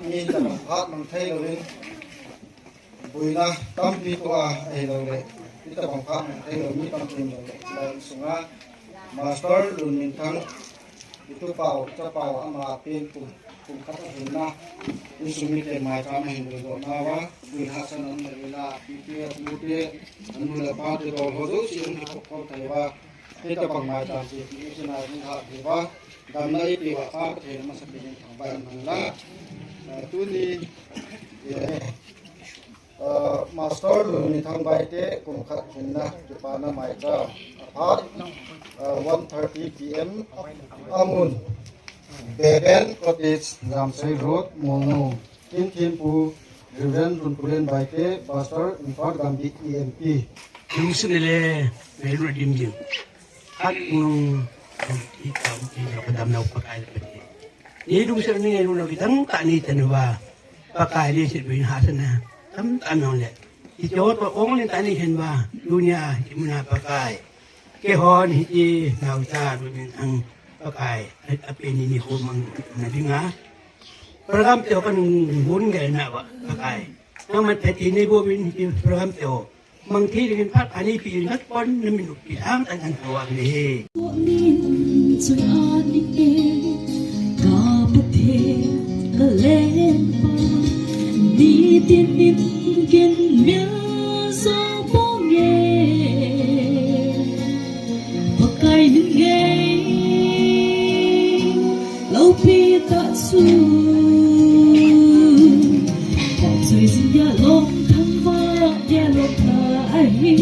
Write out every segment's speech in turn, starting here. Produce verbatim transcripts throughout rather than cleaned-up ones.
Mi tabang phat mang thei louvin, buina tampi tua ahilou le, mi tabang phat mang thei lou mi tampi um lou le, lai sunga Master Lunminthang, itu pau, cha pau ama pen kum, kum khat ahin na, insung mite maicham ahin lou lou na va, bui hahsatna um le la, pite, pute, anu le pate, dol ho jouse um hi kop kop thei va, Hitabang maicham chu, iti na hung ha, hiva, damna ipi va, pa Pathen amasa pen in thangvah in man la. Ah, tuni, eh, ah, Master Lunminthang Baite, kum khat hinna, kipana maicham. Aphat, ah, one thirty P M, amun, Beben Cottage, Jamsei Road, Monu. Kin Thempu, Reverend Lunpulen Baite, Pastor, Imphal Gambih E M P. Lungset le, ngailut adim jing. Hat nung, i ka, i ka, ka damnau Pakai le Pathen. Nei lungset nei ngailut nau kidang tah nei tan uva. Pakai le sit bin hahsatna. Tam tam nong le. Hiche ho toh ong len tah nei hen uva. Dunia, hiche muna Pakai. Keihon hiti naocha Lunminthang Pakai, a, apen ni nikho mang na dinga. Program te ho kanung gun gel na va Pakai. Nangman phatthei neiboh uvin hiti program te ho. Mang thei dingin phat ani pi in nat pon na min u pi ang tan kan tua ni. Min chun ani pe ka Pathen ka lengpa. Nitin in kin mil zo bong e. Pakai min ngei loupi tah chu. Tah choi jing dia long thangvah dia long ta ahi.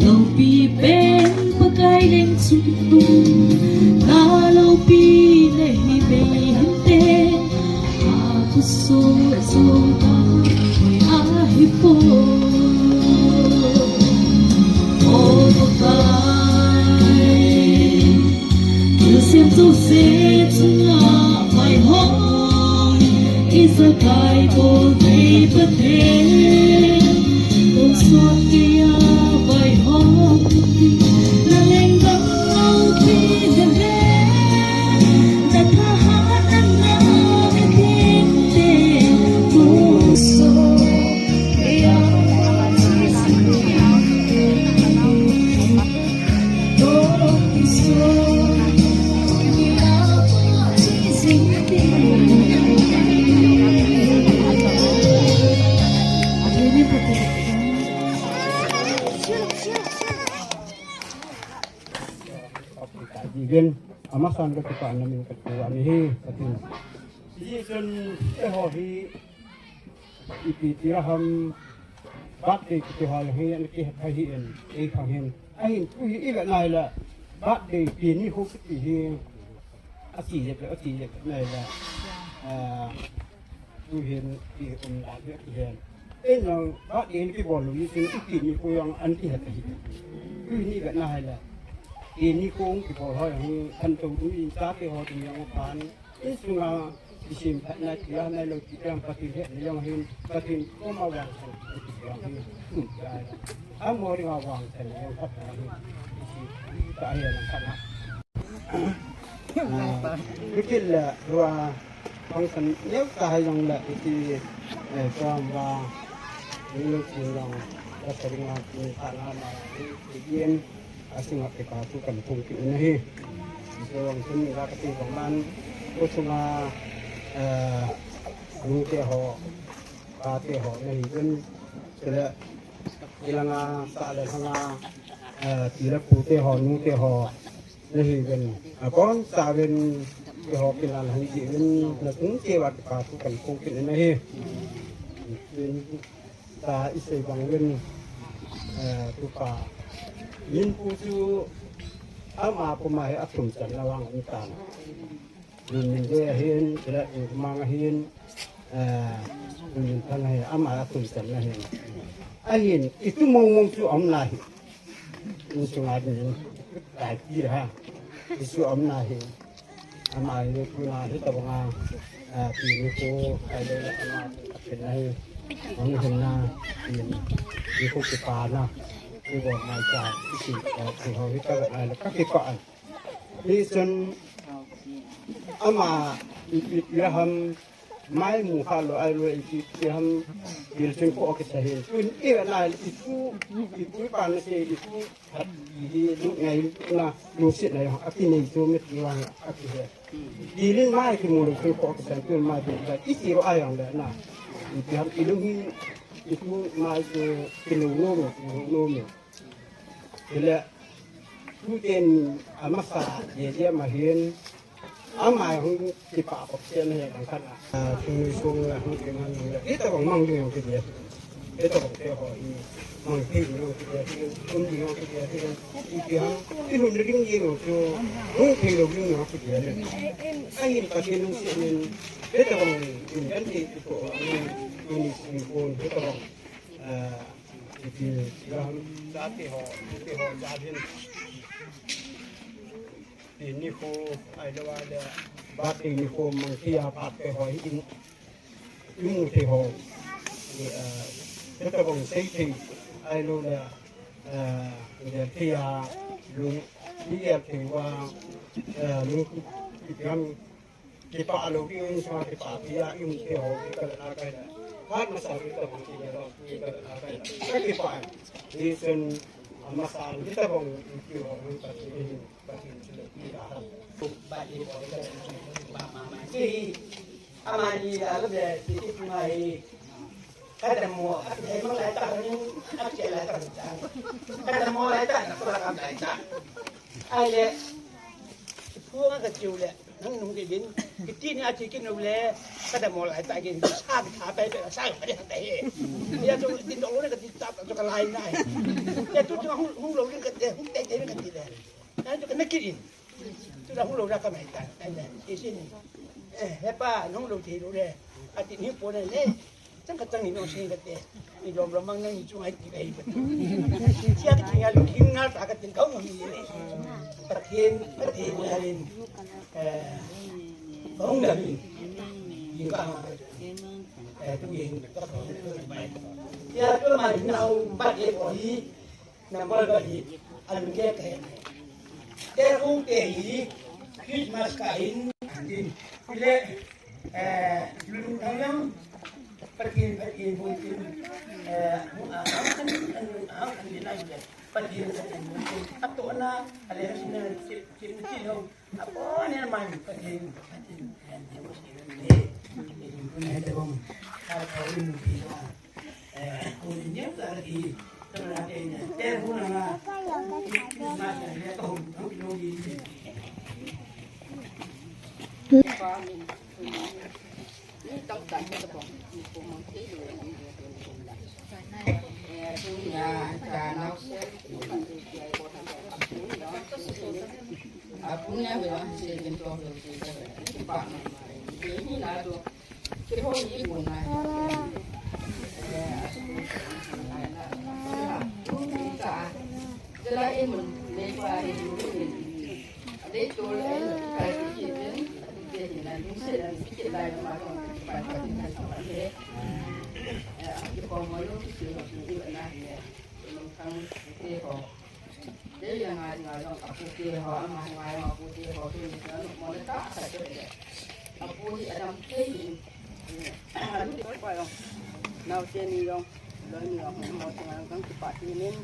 Loupi pen Pakai leng chung tum. Na loupi nahi bei hinte. Apu so so ta hoi ahi po. O Pakai, thilsem jouse chunga vaihom, ijakai bol vei Pathen. Kum sot kia vaihom, na leng dang loupi na ve. Jigin, amasan ka tuka namin ka tuwa ni hi, katin. Jigin, eh, ho hi, ipi tira ham, birthday kiti ho hi, an ki ha hi in, eh, khang hin. Ahin, tu hi, i ga nai la, birthday, pi ni ho kiti hi, a si jek, a si jek, nai la. Ah, Tu hin i um la hi a kihen. Ei nang, birthday in kibol lou, i sin i kini ko jong an kihet hi. Tu hin i ga nai la. Kini ko jong kibol ho jong hi, kan to tu in chate ho tu jong pan. I sunga, i sim phat na tia, na lou ti jong Pathen het na jong hin, Pathen ko ma vang san, jong hin. Hmm, ja. Amo ri ma vang san, jong phat na hin. I si, ta he na phat na. Ah, kikil le, rua, function neo ta hai jong le, iti, eh, program va, neo chin jong, ka sa ringa, ni ta na ma, ni, ni yen, a singa ke pa tu kan thung ki na hi. So, ang sun ni ka ti bang man, ko sunga, eh, nu te ho, pa te ho, na hi yen, sila, ilanga, sa le hanga, eh, ti le pu te ho, nu te ho, Na hi ven, a kon sa ven, keiho kin al hung ji ven, na tung ke wa pa tu kan kong kin na hi. Ven, ta i sei bang ven, eh, tu pa. Min pu chu, ama pu ma hi a thum chan na vang ni tan. Min min de hin, ila in mang hin, eh, min thang hi, ama a thum chan na hin. A hin, i tu mong mong chu om na hi. Insung a ding in, tai pi ha. Isu am na hi. Ama hi tu na hi ta banga, ah, pi ni ko, ai le ama pi na hi. Ang hin na, pi ni ko ki pa na. Ki bo mai cha, ki si, eh, ki ho hi ta ga ai le ka ki pa ai. Hi sun, ama, i, i, i ham, Mai mu kha lo ai lo i ti ti ham, bil chun ko ke sa he. Tun i na i tu, i tu pa na se i tu, hat i hi lu ngai na lu sit na yo, a ki nei tu mi ti wa a ki he. Di lin mai ki mu lo chun ko ke sa tun mai di ba i ti ro ai ang le na. I ti ham i lu hi i tu mai ke ki nu no mi, ki nu no mi. Ile, tu ten a masa ye ye ma hin, a mai hung kipah kop chen he bang khat a. A, tu ni sung la hung ke man le. Ita bang mang ding ki ye. Ita bang ke ho i. Mang ki ding ki ye. Kum ding ki ye. I ki ham. I hung ding ye chu. Hung ki lo ding ki ye. Ai ni pa ki nu si ni. Ita bang ni kan ki ko ni ni ko ita bang. A, Iti, ram, jati ho, iti ho, jati. Ti ni ho, ai lo wa le, ba ti ni ho, mang ti a pa te ho, in, in ti ho. Ni, eh, te ta bong sei ti, ai lo le, eh, ni ti a, lu, ni ti wa, eh, lu, ti ram, Kipah lou ding in sa kipah tia in ke ho ki kal na kai na. Hat masa ki ta bang ki na ki kal na kai na. Ka kipah. Ni sen masa ki ta bang ki ho ki ta ki ni ka ki ni le ki da ha. Ba ni ho ka ba ma ma ki. Ama ni da lo de ki ki ma hi. Ka da mo a ki ma lai ta ni a ki lai ta. Ka da mo lai ta na ko la ka lai ta. Ai le. Pu nga ka chiu le. Nang nung ke din, kiti ni a chi kin le, ka da mo lai ta kin, sa ki tha pai pai, sa ka de ta he. Ya chu din dong le ka ti ta chu ka lai nai. Ya chu chu hung, hung lo rin ka te, hung te te ka ti le. Ya chu ka na ki din. Chu da hung lo ra ka mai ta, ai le, e si ni. Eh, he pa, hung lo ti lo le. A ti ni po le le. Chang ka chang ni no sing ka te. Ni lom lom mang nang ni chung ai ti kai. Sia ka ting ya lu king ngal ta ka ting kau ni ni. Pathen, Pathen ya lin. Eh, kong da ni. Ni ka. Eh, tu yin ka kong. Ya tu ma ni na u ba ye ko hi. Number ba hi, alung ke kahe. Te hung te hi, Christmas kahin, tin, le, eh, lung thang yang, Pathen, Pathen, hung tin, eh, hung a, hung an, an, hung an, an, an, Pathen, Pathen, hung tin, a to na, a le, sin, sin, sin, sin, hung, Naosen ni jong, loi ni jong, mo jong, kipah tinin,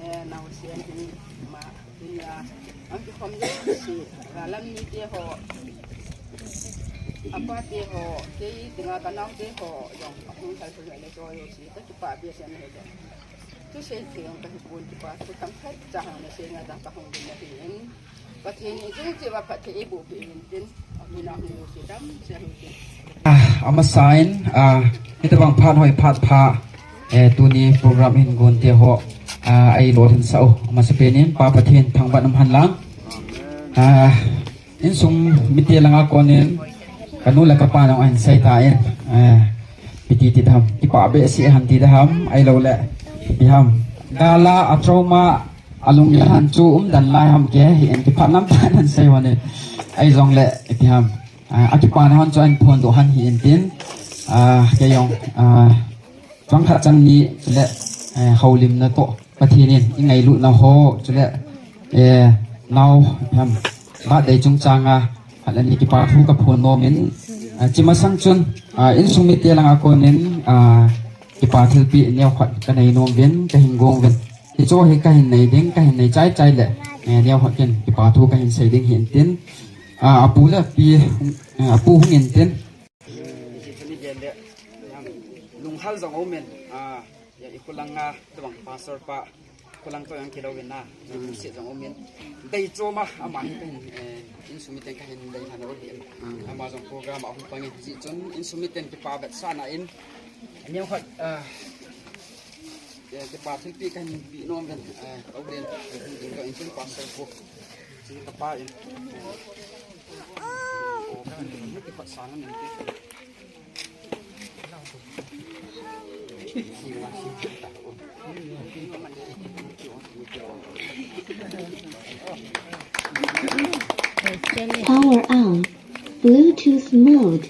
eh, naosen ni ma, tin ya, ang kikhom jong si, galam ni te ho, apa te ho, kei tinga ka nao te ho, jong, ahung thal thal le to yo si, ka kipah bia sen he jong. Tu sen te jong ka hipon kipah, tu tam khat cha hang na sen nga jang ka hung din na tin. Pathen in jong che va phat the e bu pe in tin. Amin a hung se dam se hung tin. Ah, amasan, ah, hitabang phat hoi phat pha, eh, tuni program hin gon te ho, ah, ei lo hin sa u. Amasapen in Pa Pathen thangvah um hen lang. Ah, insung mite langa konin, ka nu le ka pa nong ahin sei ta in, eh, piti ti dam, kipah behseh ham ti dam, ei lo le, ti ham. Gala a trauma, Alung ihan chu umdan lai ham ke, hi en kipah lam ta nan sei hon e. Ei jong le, ti ham. Ah, a kipana hon chu ahin phondoh han hi en tin. Ah, kei jong, ah, chang khat chang ni le, eh, houlimna toh. Pathen in, i ngailutna ho, chule, eh, nao, ham. Birthday chungchang a, Khat le ni kipa thu ka phon nom in, Chi masang chun, ah, insung mite langa konin, ah, kipa thilpeh neokhat kanei nom uvin, kahin gong uvin. Hichu hi kahin nei ding, kahin nei chai chai le, eh, neokhat kin kipa thu kahin sei ding ahin tin. Ah, apu le api, eh, apu hung in tin. Lunghal jong umin, ah, Ya, i khulang a, tobang pastor pa, khulang toh jong kilou in a, lungset jong umin. Dei chom a, ama hi kahin, eh, insung miten kahin dei lhon uvin. Ama jong program a hung pang in, hijeh chun insung miten kipa vetsahna in, neokhat, ah, eh, kipa thilpeh kahin pe nom uvin, eh, uvin, eh, ding toh in chun pastor pu. Chi kapa in. Eh, o kahin kipa sang in. Power on. Bluetooth mode.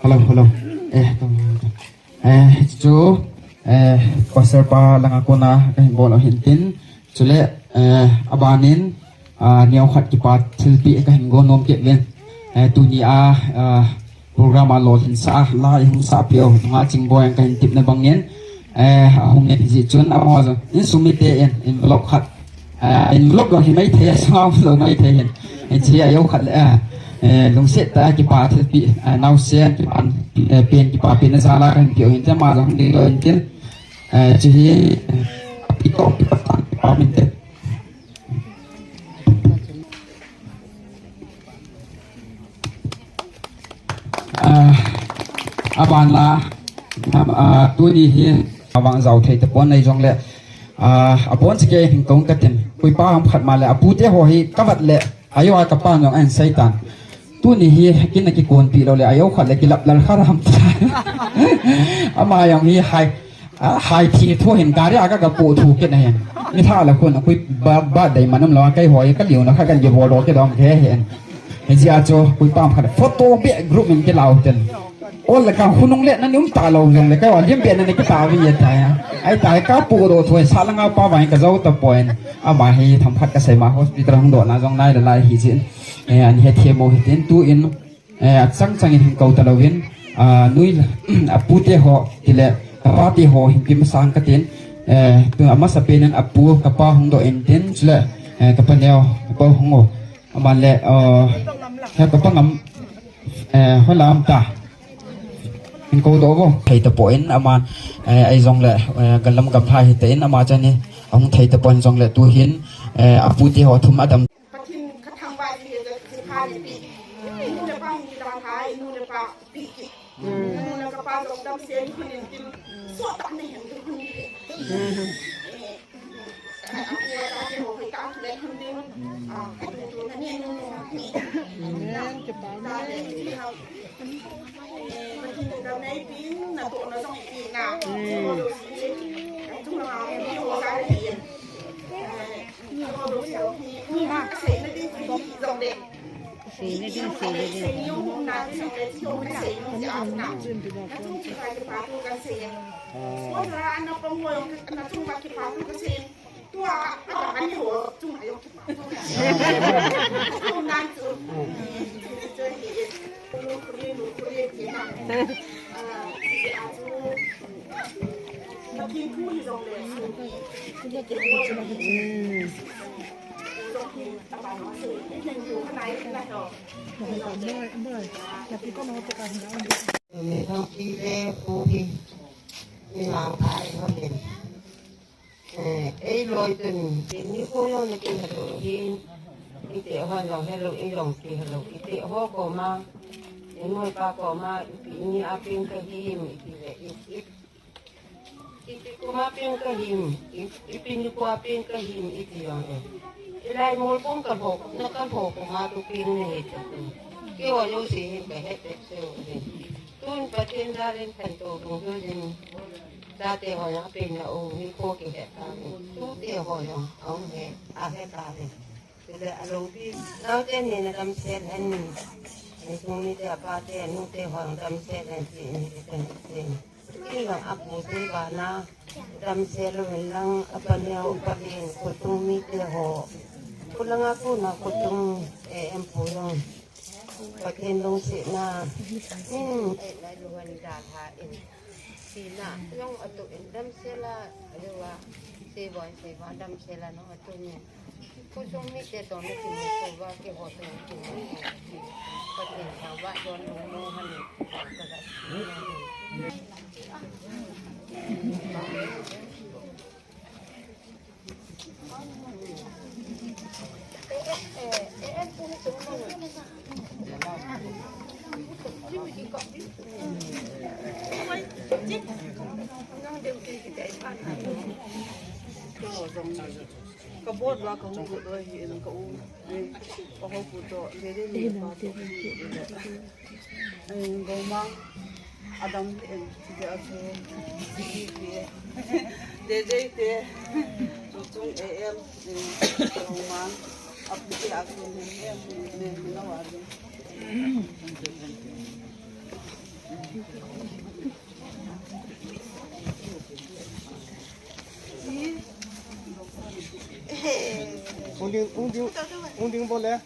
Hello, hello. Eh, tong, tong. Eh, chu, eh, pastor pa langa kona kahin bol u ahin tin. Chule, eh, abanin, ah, neokhat kipa thilpeh kahin go nom kit uvin. Eh, tuni a, ah, program a lolhinsah a, la ihung sah peh u, nunga Chingboi in kahin tepna bangin, eh, ahung in hijeh chun, amaho jong, insung mite in, envelope khat, eh, envelope jong hi maithei, asung a um jong maithei hin. Hiche a jou khat le, eh, eh, lungset tah a kipa thilpeh, eh, naosen, kipa, eh, pen, kipa pen na jal a kahin peh u ahin tin, ama jong ding doh in tin. Eh, chu hi, eh, api toh, api toh, api toh, api toh. Ah, abana, ah, tuni hi, avang jao thei tapon nei jongle, ah, abon chikei hin kong katin, koipa ham khat ma le, apute ho hi kavet le, ajou a kapan jong ahin seitan. Tuni hi, kin na kikonpi lou le, ajou khat le, kilap lal khat ham ta. Ama jong hi, hai, A, hai thi thu hin gari a ka, ka pu thu kit na hin. Ni tha la khun, a kui ba, ba dei manum lo, kei hoi, ka liu na kha kan ge bol do ke dom ke hin. Hijeh a chu, kui pam khat, photo be group in ke lau ten. Ol le ka hunung le, na ni um ta lo jong le, ka wa lim be na ni ki ta vi ye ta ya. Ai ta, ka pu do thu, sa la nga pa va ka jau ta pon. Ama hi tham khat ka sei ma hospital hung do na jong nai la lai hi jin. Eh, an he the mo hi tin tu in. Eh, achang chang in hin kou ta louvin, ah, nui, apute ho, tile, apate ho, hin pim sang katin, eh, tu amasa penin apu, kapa hung doh in tin, chule, eh, kapa neo, kapa hung o. Aman le, eh, he kapa ngam, eh, holam ta. Hin kou doh vo, thei ta pon, aman, eh, ai jong le, eh, galam gam thai hi ta in, ama chani, ahung thei ta pon jong le, tu hin, eh, apute ho, thum adam. Pathen ka thangvah ji he jeh a ji pha ni pi. Nu le pa hung kidang hai, nu le pa pi ki. Nu le pa jong damsel ni khun in kin so ta ni hem tu khun ni. Eh, a pu a ta ke ho hai ta le khun ni. Ah, tu tu na ni nu nu ni. Amen. Ke pa ni. Eh, Pathen ka nei pi na to na jong pi na. Jing ho lo si. Jing ho lo si. Eh, Seina ding, seina ding. Ei loi tun, tuni ko jong na kihelou hin, ite ho jong helou, ei jong kihelou, ite ho koma, ei noipa koma, ipi ni a peng kahim, iti le, i, i, ipi koma peng kahim, i, ipi ni ko a peng kahim, iti jong e. Ilai mol kong kalho, na kalho koma tu peng nahi tu. Keiho jouse hin kahet peh seh u hin. Tun Pathen jal in khantou dungjui in. Chate ho jong apen na um hi ko kihe ta. Tute ho jong aum he, ahe ta le. Chule alou pi, naote ni na damsel hen. Insung mite apate, anute ho jong damsel hen ti ni kitan kitan. Kin jong apute bana damsel uvin lang, apa neo, apa len, khotung mite ho. Pulanga puna kutung, eh, em pulung. Pakin lung sina. Hmm. Eh, na luhan dalha in. Sina, yung atu in dam sela, aliwa, siwa, siwa, dam sela no atu ni. Kusung mi te to ni kini suwa ki ho to ni kini. Pakin sawa yon lung no hani. Ka bot ba ka hu ko do hi in ka u. Ka ho ko do. Dede ni pa ko. Gomang, Adam, em, Dede, Dede, Dede, Tutung, em, Gomang, Apli, Akum, em, em, Nawadu. Unding, unding, unding bole.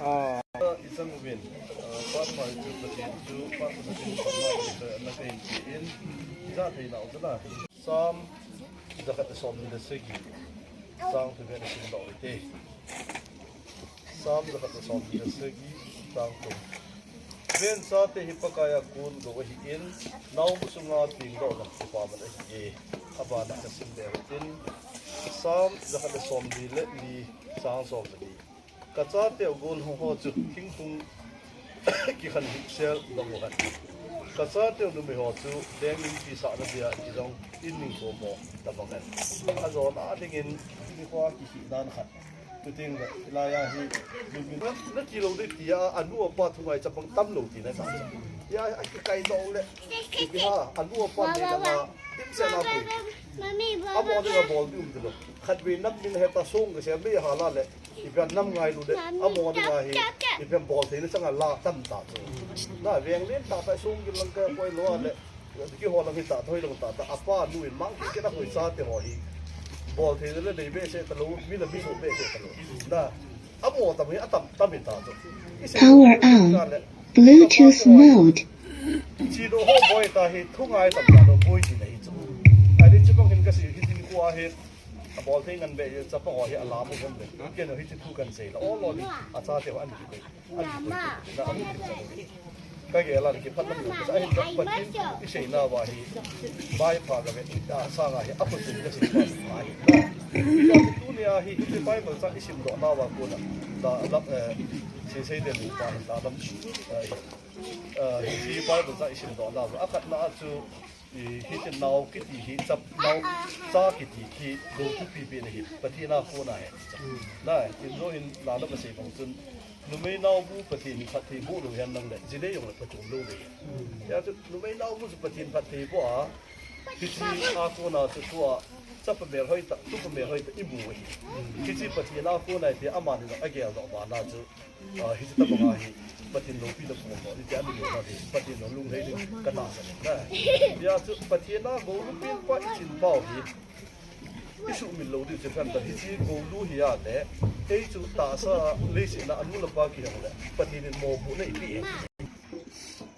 Ah. Ichang uvin, ah, Pathen chu Pathen chu, Pathen chu, Pathen chu, na kahin tiin, ija thei nau chu na. Psalm, jakhat som ni da segi, Psalm tu ben sim dau ite. Psalm jakhat som ni da segi, Psalm tu. Ven chate hi Pakai a kon gou ahin, naobu sunga tingdohna kipaman ahi e. Abana kasim leu tin, Psalm jakhat som ni le ni, Psalm som le ni. Ka chateu gon ho chu thingphung kikhan hipsel dong u hen. Ka chateu numei ho chu leng in kisahna dia kijong in ning ko mo tabang hen. Ajona dingin nikho kihi dan khat. Tuting le, ilai a hi, na, na ti lou ding tia, anu apa thungai chapang tam lou tina sa. Ya, a kikai lou le, ipi ha, anu apa ni na nga, tim se na koi. Amo ding a bol ding um ti lou. Khat vei nam min he ta song ka se mi ha la le, ipi nam ngai lou le, amo ding a hi, ipi bol thei na chang a la tam ta chu. Na veng len ta ta song ki lang ka koi lou a le. Kihol lang hi ta, thoi lang ta, ta, apa nu in mang kit kit a koi chate ho hi. Bol thei le nei behseh talou, mi le mi so behseh talou. Na, amo tam hi atam, tam hi ta chu. Power on. Bluetooth mode. Chi do ho boi ta hi, thungai tam ta do boi chi na hi chu. Ai di chu bang hin ka si, hi tin kua hi. A bol thei ngan be, chapa ho hi a la mo kon be. Ken hi chi thu kan sei la. O lo ni, a chate ho an ni koi. Ka gel a kiphat lam ka sa hin ka Pathen i seina va hi. Bai pha ka ve ta sanga hi a Pathen ka sei pa hi. Tunia hi, hi Bible cha i simdoh na va kona. Da, da, eh, sei sei den pa hin da lam. Eh, eh, hi Bible cha i simdoh na va. A khatna chu I, hiche nao kiti hi, chap, nao, cha kiti hi, lou thupi pen ahi, Pathen a kona ahi. Na, in jo in la na ba sei bang chun, numei naobu Pathen phattheiboh lou hen lang le, jile jong le phachom lou le. Ya chu, numei naobu chu Pathen phattheiboh a, hiche a kona chu tua, chapa melhoi ta, tupa melhoi ta, i bu ahi. Hiche Pathen a kona ahi tia amani jong a geldoh bana chu, Ah, hiche tabang a hi, Pathen loupi na pom lo, hiche a mi lo na hi, Pathen lo lunglhai ding ka tahsan na. Hia chu Pathen a gou lu pen pa i chin pau hi, i sumil lou ding chu phan ta hiche gou lu hi a le, ei chu tahsa leiset na a nu le pa kihong le, Pathen in mopohna i pe e.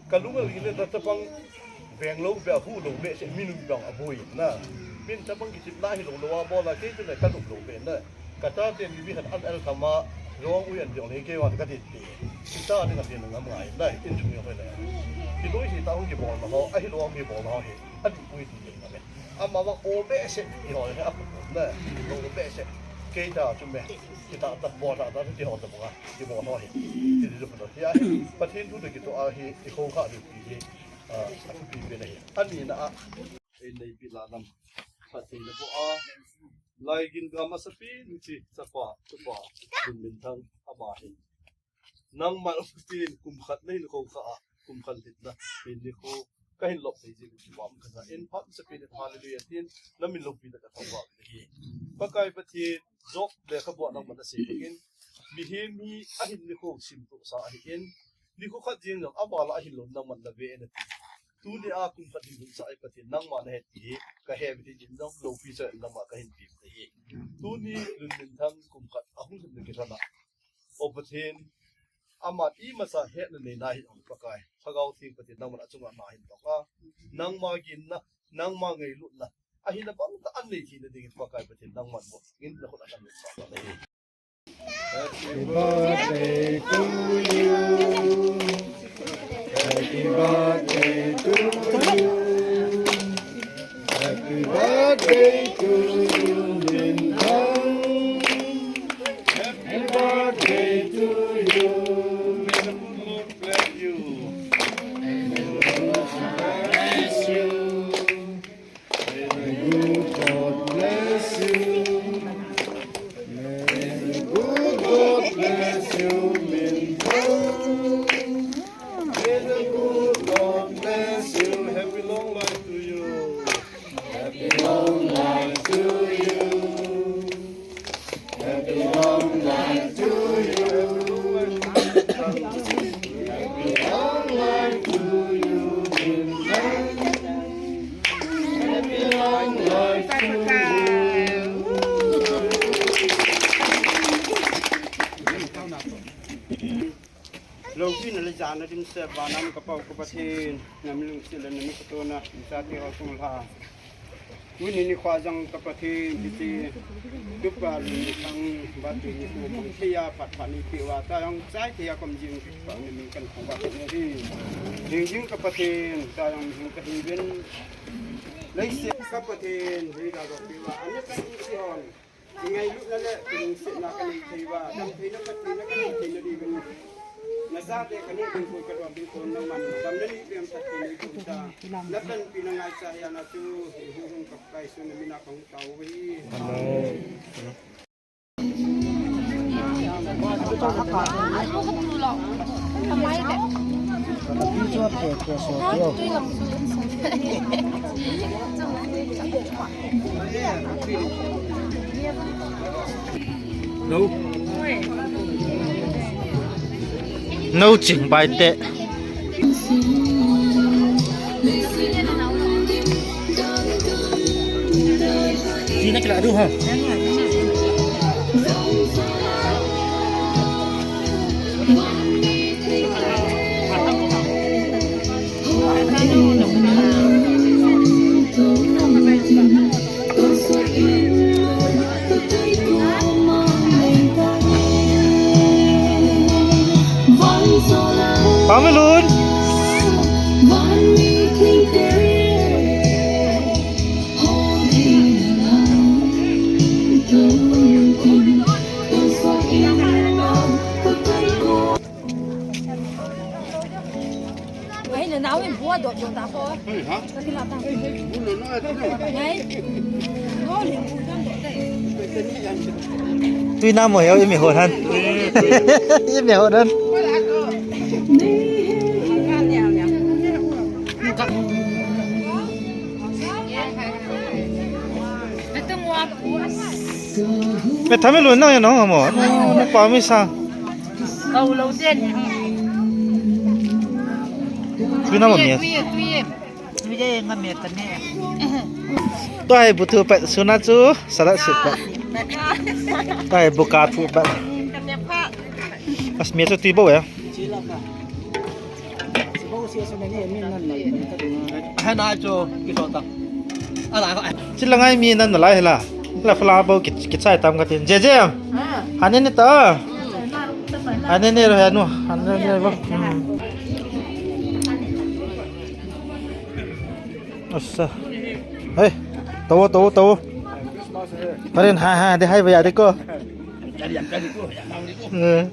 Ka lung a lile na chapang veng lou be a hu lou be se minung bang a boi na. Min chapang kichep na hi lou lou a bol a kei chu le ka lung lou be na. Ka chate ni bi khat an el thama rong ui an jong le kei wan ka ti ti. Kita ni ka ti na ngam ngai na in chung yo le. Ki loi hi ta hung kibol na ho, a hi lou kibol na ho hi. A ti pui ti na me. Ama va o be se i ho le a pu na. Lou be se. Kei ta chu me. Kita ta bol ta ta ti ho ta ba. Kibol ho hi. Ti ti pu no. Hia hi. Pathen thu te kito a hi. I kho kha di ti hi. A, a thupi pen ahi. Ani na a, ei neipi la lam. Phattheina boh a, lai gin gam a sapi ni chi, chapa, tupa, Lunminthang, ama hin. Nangma Pathen kum khat nei ni kho kha a, kum khat lhitna, hin ni kho, ka hin lop thei jing, ki bam ka sa, in phat sapi ni hallelujah tin, na min lop pi na ka thong ba hi. Pakai Pathen, Job lekhabu a nangman asei bangin, mihem hi ahin nikho simtoh sa ahin, nikho khat jeng jong aval a ahin lou nangman nave in ati. Tuni a kum khat hin lhun sah hi Pathen nangma nahet ti hi kahe uve, tin jong loupi sa nangma kahin pe uve. Tuni lhun minthang kum khat ahung lhun na kilhon a, O Pathen, aman imasa hetna neina hi ong Pakai, Lhagao Theng Pathen nangman achunga na hin tong a, nangma ginna, nangma ngailutna, ahina bang tah a nei theina dingin Pakai Pathen nangman bou in na khut a kan lut sah na hi. Happy birthday to you. Happy birthday to you. Happy birthday to you, Minthang. Happy birthday to you. May the good Lord bless you. May the good Lord bless you. May the good God bless you. May the good God bless you, Minthang. May the good God bless you. Happy long life to you. Happy long life to you. Happy long life to you. Happy long life to you, Minthang. Happy long life to you. Loupina le jana dimset, vana um ka Pa u ka Pathen, na milungset le na mi khatona, na chate ho sung lha. Tuni nikho jong ka Pathen, hiche tupa lhun minthang birthday nikho mang thei a phat phat nei peh uva, ta jong chai thei a kom jing pa na min kan khong uva ka hi. Jing jing ka Pathen, ta jong jing ka hi ven. Leiset ka Pathen, hei da ka peh uva, ani ka ni si hon. Ngailutna le lungsetna ka nei thei uva, damtheina phattheina ka nei theina diuvin. Na chate ka nei ding koi ka don ding kon nangman damna nei peh phattheina nei peh ta. Na panpina ngaichat a na chu hi hu hung ka Pakai Jesu na min a ka hung tao uve. Amen. No. No ching bai te. Sina kila du ha. Pamelun. Tui na mo heo, imi hon han. Imi hon han. Me thamelun nang ya nong mo. No, no pa mi sa. Kau lo den. Tui na mo mi. Tui, tui. Tui ye, tui ye. Tui ye nga mi ta ne. Tua hi bu tu pet suna chu salad sip pet. Tua hi bu ka thu pet. As mi chu tui bo ya. Hai na chu ki so ta. Ala ko. Chi la ngai mi nan na lai la. La fala bo ki, ki chai tam ka tin. Je je. Ha ne ne ta. Ha ne ne ro ha nu. Ha ne ne ro. Hmm. Asa. Hey. Tawo, tawo, tawo. Paren ha ha de hai ba ya de ko. Eh.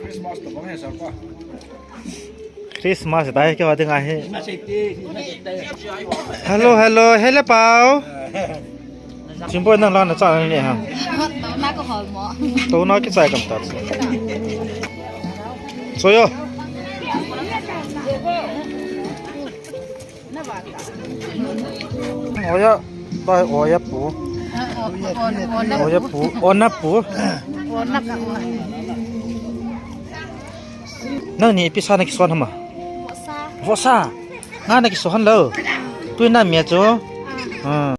Christmas ta bang he sa pa. Christmas ta he ke wate ngai he. Hello, hello, hello pau. Chimboi nang la na cha nang ne ha. To na ko hol mo. To na ki chai kam ta. So yo. Oya, bai oya pu. Oya pu, ona pu. Nang ni pisa na kison hama. Vosa. Vosa. Nga na kiso hon lo. Tui na mi a chu. Ah.